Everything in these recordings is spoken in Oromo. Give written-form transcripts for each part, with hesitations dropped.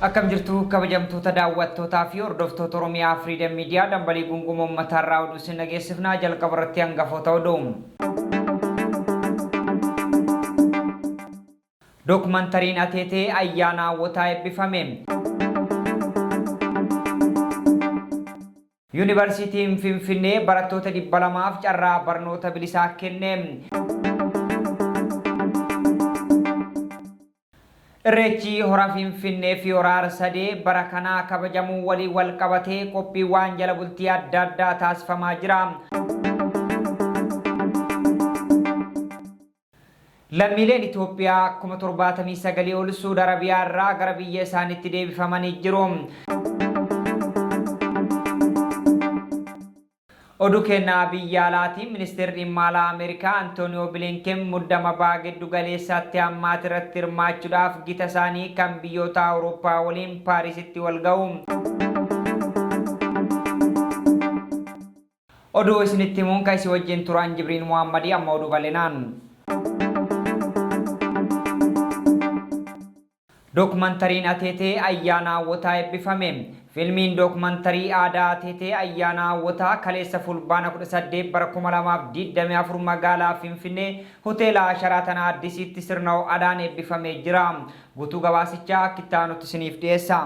Akkam jirtu kabajamtoota daawwattootaa fi hordoftoota Oromiyaa Freedom Media dambalii gunguma uummataa irraa oduu isin dhageessifnaa jalqaba irratti hangafoota oduu. Dookumantariin Ateetee Ayyaana Hawwotaa eebbifame. Yuunivarsiitiin Finfinnee barattoota 200f carraa barnoota bilisaa kenne. Irreechi Hora Finfinnee fi Hora Harsadee bara kanaa kabajamuu waliin wal qabatee qophiiwwaan jala bultii adda addaa taasifamaa jira. Lammiileen Itoophiyaa 79,000 ol Suud Arabiyaa irraa gara biyya isaaniitti deebifamanii jiru. Oduu keenna biyya alaatiin ministeerri dhimma alaa Ameerikaa Antooniyoo Bilinken muddama baha giddu galeessaatti hammaate irratti hirmaachuudhaaf gita isaanii kan biyyoota Awurooppaa waliin Paarisitti wal ga'u. Oduu isinitti himuun kan isin wajjin turan Jibriin Muhammadi amma oduu bal'inaan. Dookumantariin Ateetee Ayyaana Hawwotaa eebbifame. Fiilmiin dookumantarii aadaa Ateetee Ayyaana Hawwotaa kaleessa Fulbaana 18 bara 2024 magaalaa Finfinnee Hoteela Sharaatan Addisitti sirna ho'aadhaan eebbifamee jira. Guutuu gabaasichaa akka itti aanutti isiniif dhiyeessa.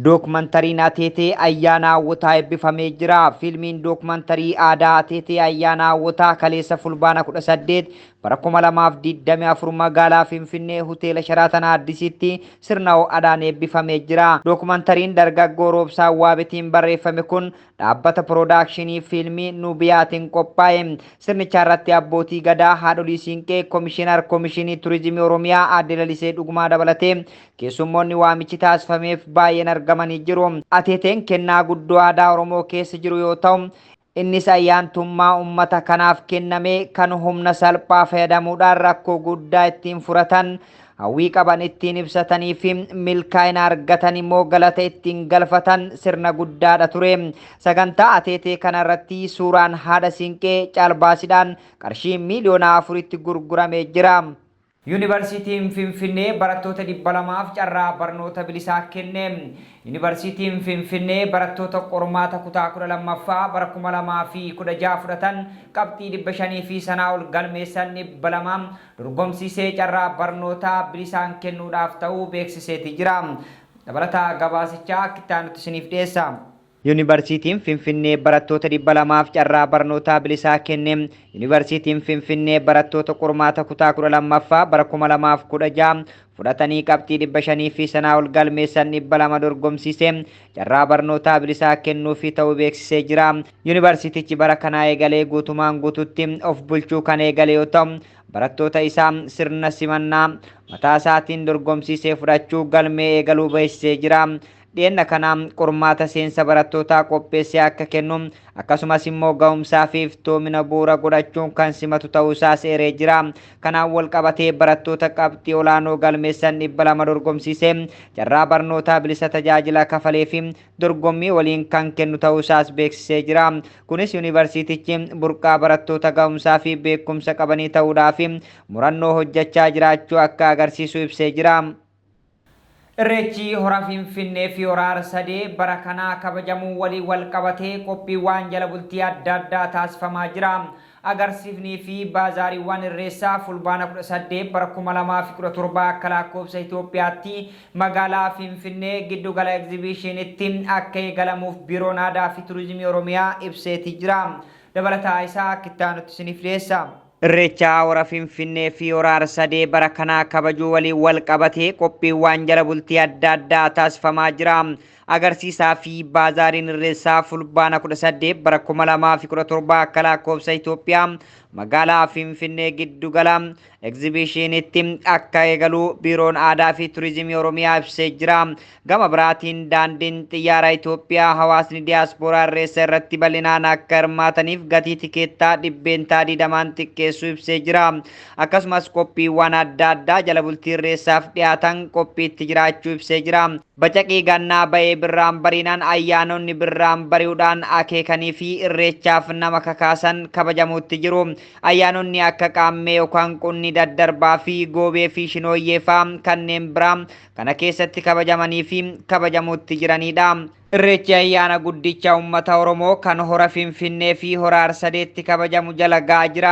Dookumantariin Ateetee Ayyaana Hawwotaa eebbifamee jira. Fiilmiin dookumantarii aadaa Ateetee Ayyaana Hawwotaa kaleessa Fulbaana 18 bara 2024 magaalaa Finfinnee Hoteela Sharaatan Addisitti sirna ho'aadhaan eebbifamee jira. Dookumantariin dargaggoo Roobsaa Waabetiin barreeffame kun dhaabbata piroodaakshinii fiilmii Nubiyaatiin qophaa'e. Sirnicha irratti abbootii gadaa, haadholii siinqee, komishinar komishinii turizimii Oromiyaa aadde Lalisee Dhugumaa dabalatee keessummoonni waamichi taasifameef baay'een argamanii jiru. Ateeteen kennaa guddoo aadaa Oromoo keessa jiru yoo ta'u, innis ayyaantummaa uummata kanaaf kenname kan humna salphaa fayyadamuudhaan rakkoo guddaa ittiin furatan, hawwii qaban ittiin ibsatanii fi milkaa'ina argatan immoo galata ittiin galfatan sirna guddaadha ture. Sagantaa ateetee kanarratti suuraan haadha siinqee caalbaasiidhaan qarshii miiliyoona afuritti gurguramee jira. Yuunivarsiitiin Finfinnee barattoota 200f carraa barnoota bilisaa kenne. Yuunivarsiitiin Finfinnee barattoota qormaata kutaa 12ffaa bara 2016 fudhatan qabxii 500 fi sanaa ol galmeessan 200 dorgomsiisee carraa barnootaa bilisaan kennuudhaaf ta'uu beeksiseeti jira. Dabalataa gabaasichaa akka itti aanutti isiniif dhiyeessa. Yuunivarsiitiin Finfinnee barattoota 200f carraa barnootaa bilisaa kenne. Yuunivarsiitiin Finfinnee barattoota qormaata kutaa 12ffaa bara 2016 fudhatanii qabxii 500 fi sanaa ol galmeessan 200 dorgomsiise carraa barnootaa bilisaa kennuufii ta'uu beeksisee jira. Yuunivarsiitichi bara kanaa eegalee guutumaan guututti of bulchuu kan eegale yoo ta'u, barattoota isaa sirna simannaa mataa isaatiin dorgomsiisee fudhachuu galmee eegaluu beeksisee jira. Dhiyenna kana qormaata seensa barattootaa qopheessee akka kennu akkasumas immoo ga'umsaa fi iftoomina bu'uura godhachuun kan simatu ta'uu isaas eeree jira. Kanaan wal qabatee barattoota qabxii olaanoo galmeessan 200 dorgomsiisee carraa barnootaa bilisa tajaajila kafalee fi dorgommii waliin kan kennu ta'uu isaas beeksisee jira. Kunis yuunivarsiitichi burqaa barattoota ga'umsaa fi beekumsa qabanii ta'uudhaa fi murannoo hojjechaa jiraachuu akka agarsiisu ibsee jira. Irreechi Hora Finfinnee fi Hora Harsadee bara kanaa kabajamuu waliin wal qabatee qophiiwwaan jala bultii adda addaa taasifamaa jira. Agarsiifnii fi baazaariiwwan Irreessaa Fulbaana 18 bara 2017 akka lakkoofsa Itoophiyaatti magaalaa Finfinnee giddugala egzibiishiinitti akka eegalamuuf Biiroon Aadaa fi Turizimii Oromiyaa ibseeti jira. Dabalataa isaa akka itti aanutti isiniif dhiyeessa. Irreecha Hora Finfinnee fi Hora Harsadee bara kanaa kabajuu waliin wal qabatee qophiiwwaan jala bultii adda addaa taasifamaa jira. Agarsiisaa fi baazaariin Irreessaa Fulbaana 18 bara 2017 akka lakkoofsa Itoophiyaa magaalaa Finfinnee giddugala egzibiishiinitti akka eegalu Biiroon Aadaa fi Turizimii Oromiyaa ibsee jira. Gama biraatiin daandiin xiyyaara Itoophiyaa hawaasni diyaaspooraa Irreessa irratti bal'inaan akka hirmaataniif gatii tikeettaa 20% xiqqeessuu ibsee jira. Akkasumas qophiiwwan adda addaa jala bultii Irreessaaf dhiyaatan qophiitti jiraachuu ibsee jira. Bacaqii gannaa ba'ee birraan bariinaan ayyaanonni birraan bari'uudhaan akeekanii fi irreechaaf nama kakaasan kabajamuutti jiru. Ayyaanonni akka qaammee yookaan qunni daddarbaa fi goobee fi shinooyyee fa'aa kanneen biraa kana keessatti kabajamanii fi kabajamuutti jiranidha. Irreechi ayyaana guddicha uummata Oromoo kan hora Finfinnee fi hora Arsadeetti kabajamu jala ga'aa jira.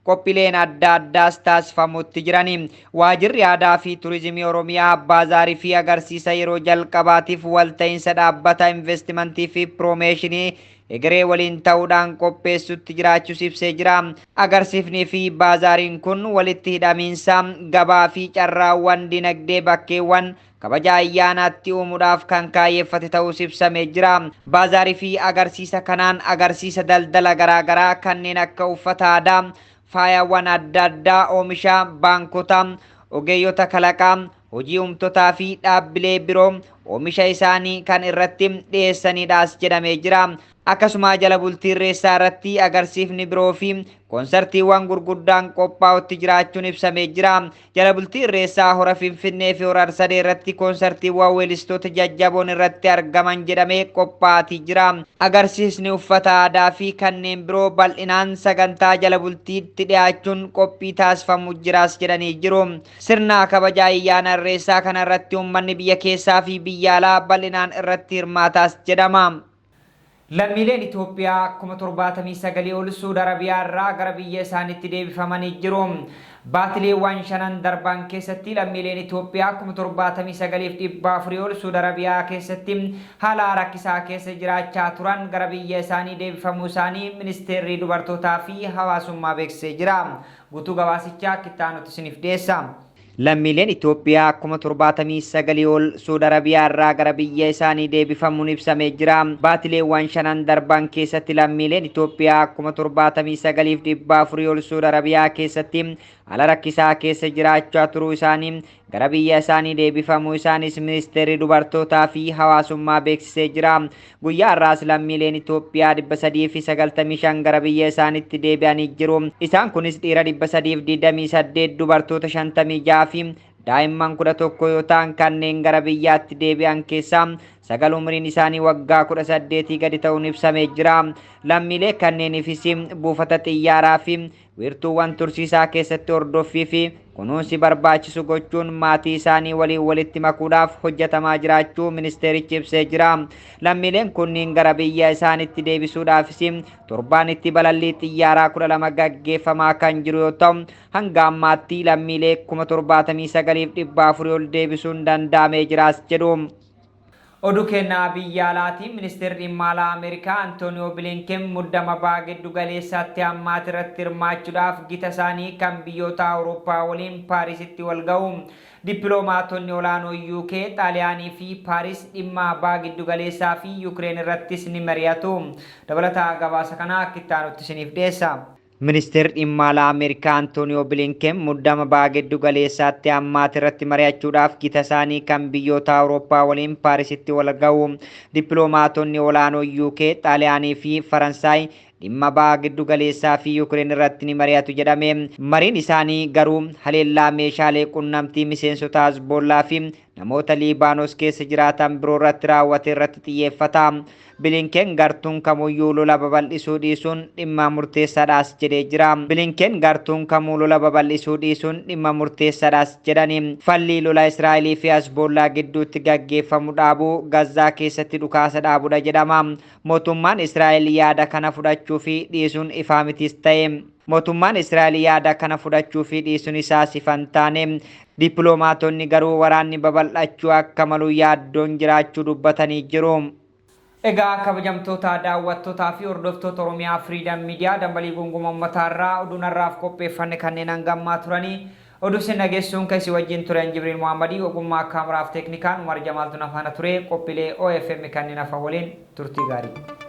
Qophiileen adda addaas taasifamutti jirani. Waajirri aadaa fi turizimii Oromiyaa baazaarii fi agarsiisa yeroo jalqabaatiif walta'iinsa dhaabbata investimentii fi piroomeeshinii egeree waliin ta'uudhaan qopheessutti jiraachuus ibsee jira. Agarsiifnii fi baazaariin kun walitti hidhamiinsa gabaa fi carraawwan dinagdee bakkeewwan kabaja ayyaanaatti uumuudhaaf kan kaayyeeffate ta'uus ibsamee jira. Baazaarii fi agarsiisa kanaan agarsiisa daldala garaagaraa kanneen akka uffata aadaa, faayawwan adda addaa, oomisha baankota, ogeeyyota kalaqaa, hojii uumtotaa fi dhaabbilee biroo oomisha isaanii kan irratti dhiyeessanidhaas jedhamee jira. Akkasuma jala bultii irreessaa irratti agarsiifni biroo fi koonsartiiwwan gurguddaan qophaa'utti jiraachuun ibsamee jira. Jala bultii irreessaa hora Finfinnee fi hora Arsadee irratti koonsartiiwwan weellistoota jajjaboon irratti argaman jedhamee qophaa'atii jira. Agarsiisni uffata aadaa fi kanneen biroo bal'inaan sagantaa jala bultiitti dhiyaachuun qophii taasifamu jiraas jedhanii jiru. Sirna kabaja ayyaana irreessaa kana irratti uummanni biyya keessaa fi biyya alaa bal'inaan irratti hirmaataas jedhama. Lammiileen Itoophiyaa 79,000 ol Suud Arabiyaa irraa gara biyya isaaniitti deebifamanii jiru. Baatileewwan shanan darban keessatti lammiileen Itoophiyaa 79,400 ol Suud Arabiyaa keessatti haala rakkisaa keessa jiraachaa turan gara biyya isaanii deebifamuu isaanii ministeerri dubartootaa fi hawaasummaa beeksisee jira. Guutuu gabaasichaa kittaanutti isiniif dhiyeessa. Lammiileen Itoophiyaa 79,000 ol Suud Arabiyaa irraa gara biyya isaanii deebifamuun ibsamee jira. Baatileewwan shanan darban keessatti lammiileen Itoophiyaa 79,400 ol Suud Arabiyaa keessatti haala rakkisaa keessa jiraachaa turuu isaanii gara biyya isaanii deebifamuu isaanis ministeerri dubartootaa fi hawaasummaa beeksisee jira. Guyyaa har'aas lammiileen Itoophiyaa 395 gara biyya isaaniitti deebi'anii jiru. Isaan kunis dhiira 328, dubartoota 56 fi daa'imman 11 yoo ta'an kanneen gara biyyaatti deebi'an keessaa sagal umriin isaanii waggaa 18 gadi ta'uun ibsamee jira. Lammiilee kanneeniifis buufata xiyyaaraa fi wiirtuuwwan tursiisaa keessatti hordoffii fi kunuunsi barbaachisu gochuun maatii isaanii waliin walitti makuudhaaf hojjetamaa jiraachuu ministeerichi ibsee jira. Lammiileen kunniin gara biyya isaaniitti deebisuudhaafis torbaanitti balallii xiyyaaraa 12 gaggeeffamaa kan jiru yoo ta'u hanga ammaatti lammiilee 79,400 ol deebisuun danda'amee jiraas jedhu. Oduu kennaa biyya alaatiin ministeerri dhimma alaa Ameerikaa Antooniyoo Bilinken muddama baha giddu galeessaatti hammaate irratti hirmaachuudhaaf gita isaanii kan biyyoota Awurooppaa waliin Paarisitti wal ga'u. Dippiloomaatonni olaanoo UK, Xaaliyaanii fi Paaris dhimma baha giddu galeessaa fi Yukireen irrattis ni mari'atu. Dabalataa gabaasa kana akka itti aanutti isiniif dhiyeessa. Ministeerri dhimma alaa Ameerikaa Antooniyoo Bilinken muddama baha giddu galeessaatti hammaate irratti mari'achuudhaaf gita isaanii kan biyyoota Awurooppaa waliin Paarisitti wal ga'u. Dippiloomaatonni olaanoo UK, Xaaliyaanii fi Faransaay dhimma baha giddu galeessaa fi Yukireen irratti ni mari'atu jedhame. Mariin isaanii garuu haleellaa meeshaalee qunnamtii miseensota Hezbollaa fi namoota Liibaanos keessa jiraatan biroo irratti raawwate irratti xiyyeeffata. Bilinken gartuun kamuyyuu lola babal'isuu dhiisuun dhimma murteessaadhaas jedhee jira. Bilinken gartuun kamuu lola babal'isuu dhiisuun dhimma murteessaadhaas jedhani. Falli lola Israa'elii fi Hezbollaa gidduutti gaggeeffamu dhaabuu Gazaa keessatti dhukaasa dhaabuudha jedhama. Mootummaan Israa'el yaada kana fudhachuu fi dhiisuun ifaa mitis ta'e. Mootummaan Israa'el yaada kana fudhachuu fi dhiisuun isaas ifa hin taane. Dippiloomaatonni garuu waraanni babal'achuu akka malu yaaddoon jiraachuu dubbatanii jiru. Egaa kabajamtoota daawwattootaa fi hordoftoota Oromiyaa Freedom Media dambalii gunguma uummataa irraa oduun har'aaf qopheeffanne kanneen hangammaa turanii oduu isin dhageessuun kan isin wajjin ture Jibriil Muhammadii ogummaa kaameraaf teeknikaan Umar Jamaaltu na faana ture qophiilee OFM kanneen hafan waliin turtii gaarii.